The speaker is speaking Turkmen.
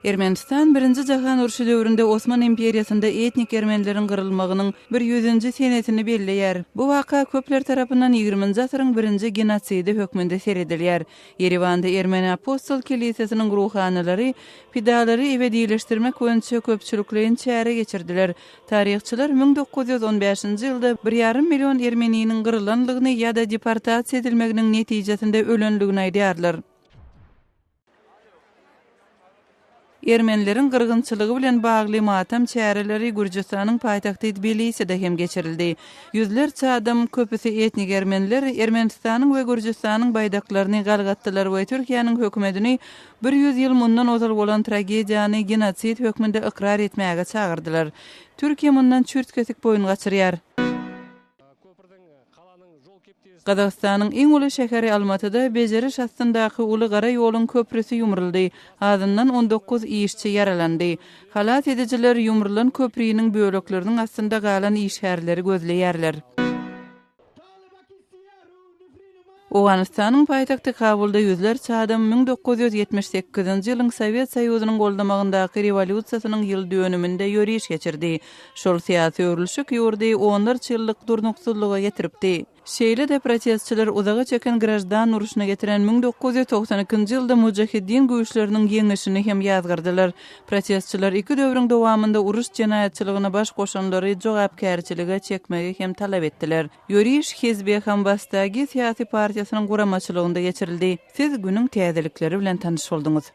Ermenistan Birinji jahan urşy döwründe Osman imperiýasynda etnik ermenileriň gyrylmagynyň bir ýüzünji senesini belleýär. Bu waka köpler tarapyndan ýigriminji asyryň birinji genosidi hökmünde seredilýär. Ýerewanda Ermeni Apostol kelisesiniň ruhanylary pidalary ebedileşdirmek boýunça köpçülikleýin çäre geçirdiler. Taryhçylar 1915-nji ýylda bir ýarym million ermeniniň gyrylanlygyny ýa-da deportasiýa edilmeginiň netijesinde ölenligini aýdýarlar. Ermenileriň gyrgynçylygy bilen bagly matam çäreleri Gürjüstanyň paýtagty Tbiliside hem geçirildi. Ýüzlerçe adam, köpüsi etnik ermeniler, Ermenistanyň we Gürjüstanyň baýdaklaryny galgatdylar we Türkiýäniň hökümetini 100 ýyl mundan ozal bolan tragediýany genosid hökmünde ykrar etmäge çagyrdylar. Türkiýe mundan çürt-kesik boýun gaçyrýar. Gazagystanyň iň uly şäheri Almatyda bejeriş astyndaky uly gara ýoluň köprüsi ýumruldy, azyndan 19 işçi ýaralandy. Halas edijiler ýumrulan köpriniň bölekleriniň astynda galan işgärleri gözleýärler. Owganystanyň paýtagty Kabulda ýüzlerçe adam 1978-nji ýylyň Sowet Soýuzynyň goldamagyndaky rewolýusiýasynyň ýyl dönüminde ýöriş geçirdi. Şol syýasy öwrülişik ýurdy onlarça ýyllyk durnuksyzlyga getiripdi. Şeýle-de protestçiler uzaga çeken graždan urşuna getiren 1992-nji ýylda mujahiddin güýçleriniň ýeňişini hem ýazgardylar. Protestçiler iki döwrüň dowamynda uruş jenaýatçylygyna baş goşanlary jogapkärçilige çekmegi hem talap etdiler. Ýöriş Hizbi Hambastagi syýasy partiýasynyň guramaçylygynda geçirildi. Siz günüň täzelikleri bilen tanyş bolduňyz.